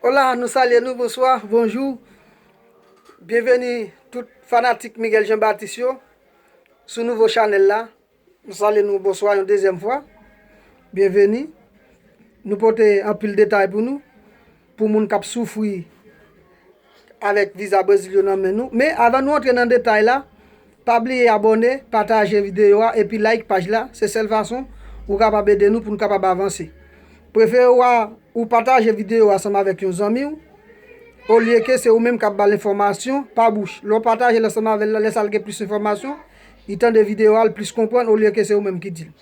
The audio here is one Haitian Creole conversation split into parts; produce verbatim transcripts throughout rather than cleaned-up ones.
Hola, nou salye nou, bonswa, bonjou. Byenveni tout fanatik Miguel Jean Baptiste yo sou nouvo chanèl la. Nou salye nou, bonswa yon dezyèm fwa. Byenveni. Nou pote anpil detay pou nou, pou moun k ap soufri avèk viza Brezil yo nan men nou. Men avan nou antre nan detay la, pa bliye abòne, pataje videyo a epi like paj la. Se sèl fason ou kapab ede nou pou nou kapab avanse. Prefere w a ou pataje videyo a ansanm avèk yon zanmi w, olye ke se ou menm k ap ba l enfòmasyon pa bouch. Lè w pataje l ansanm avè l la, lè sa l gen plis enfòmasyon, li tande videyo a, l plis konprann, olye ke se ou menm ki di l.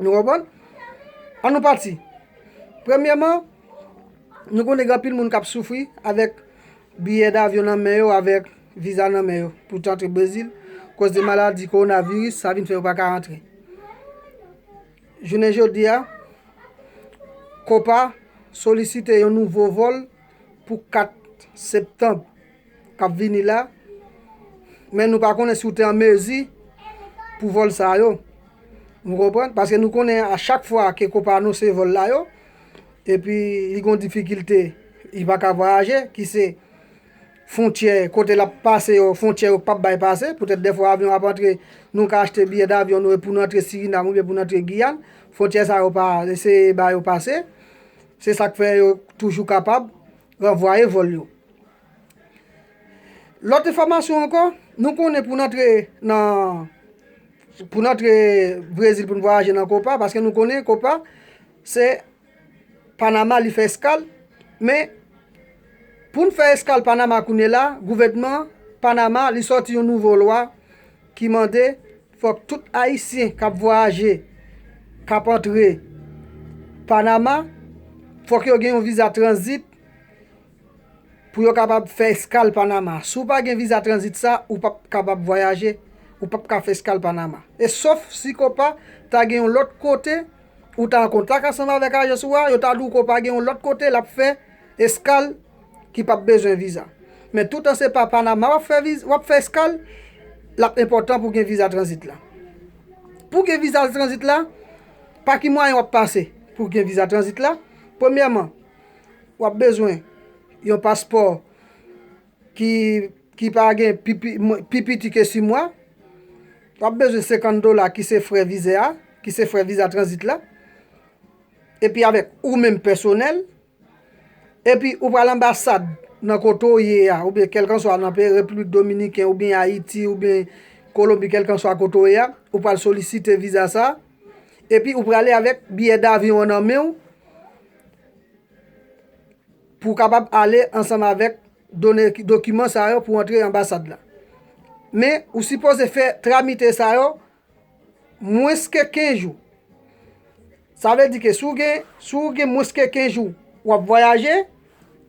Nou konprann? Ann nou pati. Premyèman, nou konnen gen anpil moun k ap soufri avèk biyè davyon nan men yo, avèk viza nan men yo pou t antre Brezil, koz de maladi kowonaviris, sa vin fè yo pa ka rantre. Jounen jodi a, Copa solisite yon nouvo vòl pou kat septanm k ap vini la, men nou pa konnen si w te an mezi pou vòl sa yo. Nou konprann? Paske nou konnen a chak fwa ke Copa anonse vòl la yo, epi li gen yon difikilte, li pa ka vwayaje, ki se fwontyè, kote l ap pase yo, fwontyè yo p ap bay pase. Poutèt dèfwa avyon ap antre, nou ka achte biyè davyon nou e pou n antre Sirinam oubyen pou n antre Giyàn, fwontyè sa yo pa eseye ba yo pase. Se sa k fè yo toujou kapab ranvwaye vòl yo. Lòt enfòmasyon ankò, nou konnen pou n antre nan, pou n antre Brezil pou n vwayaje nan Copa, paske nou konnen Copa se Panama li fè eskal, men pou n fè eskal Panama kounye la, gouvènman Panama li sòti yon nouvo lwa ki mande fòk tout Ayisyen k ap vwayaje, k ap antre Panama, fòk yo gen yon viza tranzit pou yo kapab fè eskal Panama. Si w pa gen viza tranzit sa, ou p ap kapab vwayaje, ou p ap ka fè eskal Panama. E sòf si Copa ta gen yon lòt kote, ou ta an kontak ansanm avèk ajans ou a, yo ta di w Copa gen yon lòt kote l ap fè eskal ki p ap bezwen viza. Men toutan se pa Panama w ap fè viz-, w ap fè eskal, l ap enpòtan pou w gen viza tranzit la. Pou w gen viza tranzit la, pa ki mwayen w ap pase pou w gen viza tranzit la? Premyèman, w ap bezwen yon paspò ki, ki pa gen pi, pi, mwen, pi piti ke sis mwa. W ap bezwen senkant dola ki se frè vizè a, ki se frè viza tranzit la. Epi avèk ou menm pèsonèl. Epi ou pral anbasad nan kote w ye a, oubyen kèlkanswa nan peyi Repiblik Dominiken, oubyen Ayiti, oubyen Kolonbi, kèlkanswa kote w ye a, ou pral solisite viza sa. Epi ou prale avèk biyè davyon an nan men w pou w kapab ale ansanm avèk done, dokiman sa yo pou w antre anbasad la. Men ou sipoze fè tramite sa yo mwens ke kenz jou. Sa vle di ke si w gen, si w gen mwens ke kenz jou w ap vwayaje,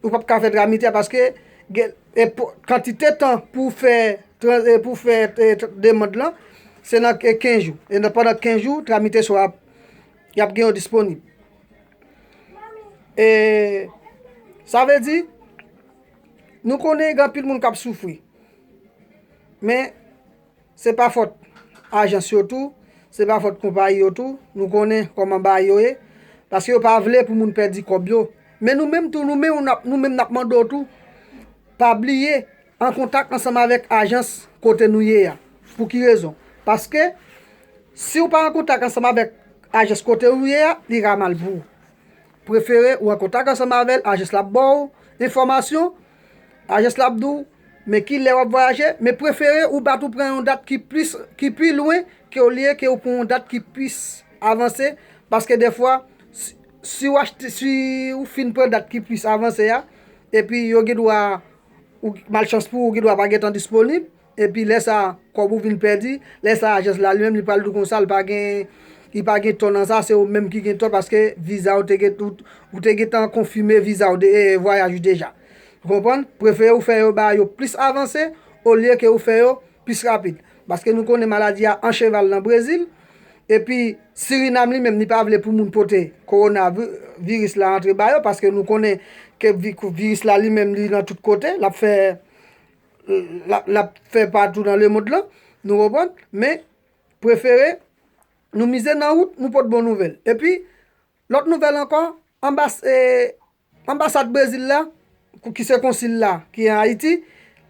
ou p ap ka fè tramite a paske gen, e, po-, kantite tan pou w fè tran-, e, pou w fè, e, tr-, demann lan, se nan, e, kenz jou. E nan, pandan kenz jou, tramite sa w ap, y ap gen yo disponib. E sa vle di, nou konnen gen anpil moun k ap soufri. Men, se pa fòt ajans yo tou, se pa fòt konpayi yo tou, nou konnen kòman bagay yo ye, paske yo pa vle pou moun pèdi kòb yo. Men nou menm tou, nou menm n ap, nou menm n ap mande w tou, pa bliye an kontak ansanm avèk ajans kote nou ye a. Pou ki rezon? Paske si w pa an kontak ansanm avèk ajans kote ou ye a, li ka mal pou ou. Prefere ou an kontak ansanm avè l, ajans la ap ba w enfòmasyon, ajans la ap di w men ki lè w ap vwayaje, men prefere ou bat ou pran yon dat ki plis, ki pi lwen ke olye ke ou pran yon dat ki plis avanse, paske dèfwa, si, si w achte, si w fin pran dat ki plis avanse a, epi yo gen dwa, ou, malchans pou ou, ou gen dwa pa gentan disponib, epi lè sa, kòb ou vin pèdi, lè sa, ajans la li menm, li pral di w konsa, li pa gen, li pa gen tò nan sa, se ou menm ki gen tò, paske viza ou te gen, ou, ou te gentan konfime viza ou de, e, vwayaj ou deja. Ou konprann? Prefere ou fè yo ba yo plis avanse, olye ke ou fè yo plis rapid. Paske nou konnen maladi a an cheval nan Brezil, epi Sirinam li menm, li pa vle pou moun pote kowona vi-, viris la antre ba yo, paske nou konnen ke vi-, viris la li menm, li nan tout kote, l ap fè, l ap, l ap fè patou nan lemond lan, nou konprann, men prefere nou mize nan wout, nou pot bon nouvèl. Epi, lòt nouvèl ankò, anbas-, e, Anbasad Brezil la, ki se konsil la, ki an Ayiti,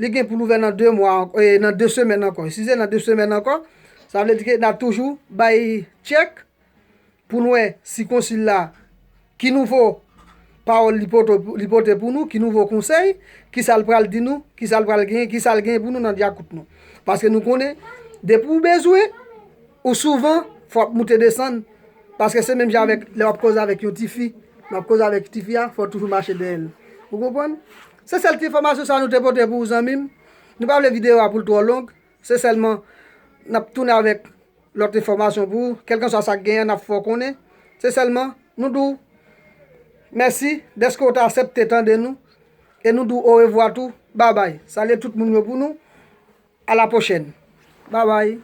li gen pou l ouvè nan de mwa, eh, nan de semèn ankò. Si se nan de semèn ankò, sa vle di ke n ap toujou bay tchèk pou n wè si konsil la, ki nouvo pawòl li pote, li pote pou nou, ki nouvo konsèy, ki sa l pral di nou, ki sa l pral genyen, ki sa l genyen pou nou nan djakout nou. Paske nou konnen, depi w bezwen, ou souvan, fò w ap moute desann. Paske se menm jan avèk lè w ap koze avèk yon tifi, lè w ap koze avèk tifi a, fò w toujou mache dèyè l. Ou konprann? Se sèl ti enfòmasyon sa nou te pote pou ou, zanmi m. Nou pa vle videyo a pou l twò long. Se sèlman, n ap tounen avèk lòt enfòmasyon pou ou. Kèlkanswa sa k genyen, n ap fè w konnen. Se sèlman, nou di w mèsi dèske w te aksepte tande nou. E nou di w orevwa tou. Babay. Salye tout moun yo pou nou. A la pwochèn. Babay.